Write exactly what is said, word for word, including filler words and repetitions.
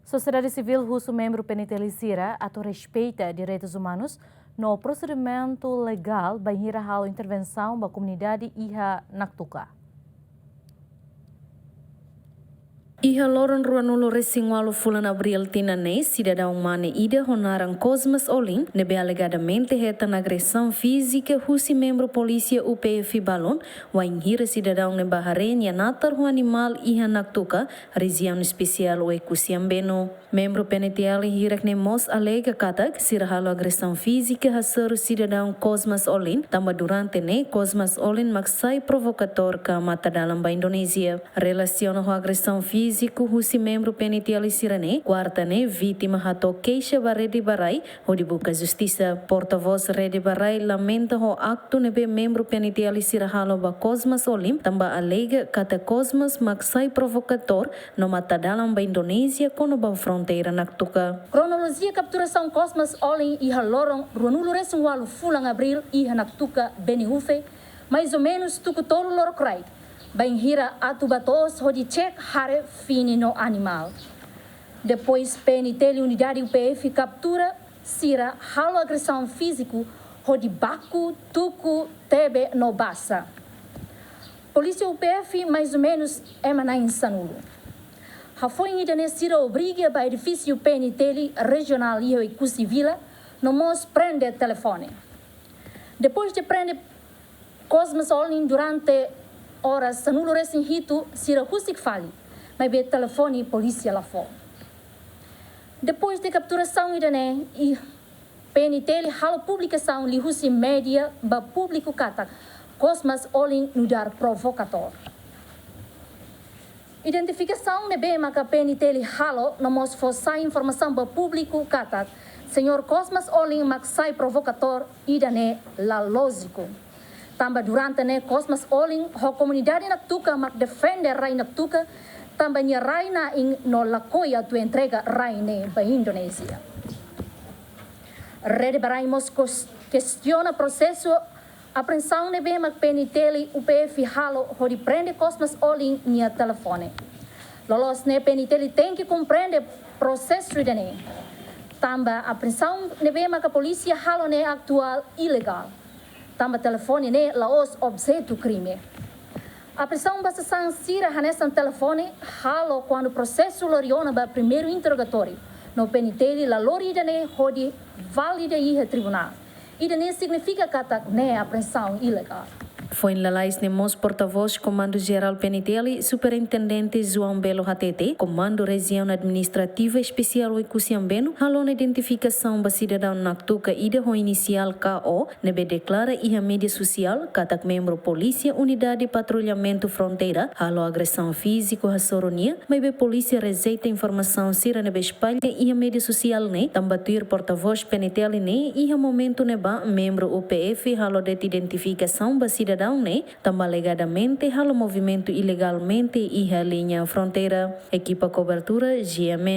Sosiedade sivíl husu membru P N T L sira atu respeita direitus umanus no prosedimentu legál bainhira halo intervensaun ba komunidade iha Naktuka. Iha loron ruanulu-resin-ualu fulan Abríl tinan ne'e, sidadaun mane ida ho naran Cosmas Olin, ne'ebé alegadamente hetan agresaun fízika husi membru polísia U P F balun, wainhira sidadaun ne'e bá haree nia natar ho animál iha Naktuka, rejiaun espesiál Oekusi-Ambenu. Membru P N T L hirak ne'e mós alega katak sira halo agresaun fízika hasoru sidadaun Cosmas Olin, tanba durante ne'e Cosmas Olin mak sai provokadór ka mata-dalan ba Indonézia. Relasiona ho agresaun fíziku husi membru P N T L sira-ne'e, kuarta ne'e vítima hato'o keixa ba Rede ba Rai hodi buka justisa. Portavós Rede ba Rai lamenta ho aktu ne'ebé membru P N T L sira halo ba Cosmas Olin, tanba alega katak Cosmas mak sai provokadór no mata-dalan ba Indonézia kona-ba fronteira Naktuka. Kronolojia kapturasaun Cosmas Olin iha loron ruanulu-resin-ualu fulan Abríl iha Naktuka, Beni-Ufe, mais ou menus tuku tolu lorokraik, bainhira atu bá to'os hodi cek haree fini no animál. Depois P N T L unidade U P F kaptura, sira halo agresaun fíziku hodi baku, tuku, tebe no basa. Polísia U P F mais ou menus ema na'in sanulu. Hafoin ida-ne'e sira obriga bá edifísiu P N T L rejionál iha Oekusi Vila, no mós prende telefone. Depois de prende Cosmas Olin durante oras sanulu-resin-hitu, sira husik fali, maibé telefone polísia la fó. Depois de kapturasaun ida-ne'e, i P N T L halo publikasaun liuhusi média ba públiku katak Cosmas Olin nu'udar provokadór. Identifikasaun ne'ebé maka P N T L halo no mós fó sai informasaun ba públiku katak señór Cosmas Olin mak sai provokadór, ida-ne'e la lójiku. Tanba durante ne'e Cosmas Olin ho komunidade Naktuka mak defende rai Naktuka, tanba nia rai-na'in no lakohi atu entrega rai ne'e ba Indonézia. Rede ba Rai mós kos-, kestiona prosesu apreensaun ne'ebé mak P N T L U P F halo hodi prende Cosmas Olin nia telefone. Loloos ne'e P N T L tenke komprende prosesu ida-ne'e. Tanba apreensaun ne'ebé maka polísia halo ne'e aktuál ilegál. Tanba telefone ne'e la'ós objetu krime. Apreensaun ba sasán sira hanesan telefone halo kuandu prosesu lori ona ba primeiru interrogatóriu, no P N T L la lori ida-ne'e hodi valida iha tribunál. Ida-ne'e signifika katak ne'e apreensaun ilegál. Foin lalais ne'e mós portavós Komandu Jerál P N T L, Superintendente João Belo hatete, Komandu Rejiaun Administrativa Espesiál Oekusi-Ambenu halo ona identifikasaun ba sidadaun Naktuka ida ho inisiál K O, ne'ebé deklara iha média sosiál katak membru polísia Unidade Patrullamentu Fronteira halo agresaun fíziku hasoru nia, maibé polísia rejeita informasaun sira ne'ebé espalla iha média sosiál ne'e, tanba tuir portavós P N T L ne'e, iha momentu ne'ebá membru U P F halo de'it identifikasaun ba sidadaun ne'e, tanba alegadamente halo movimentu ilegálmente iha liña fronteira. Ekipa kobertura, G M N.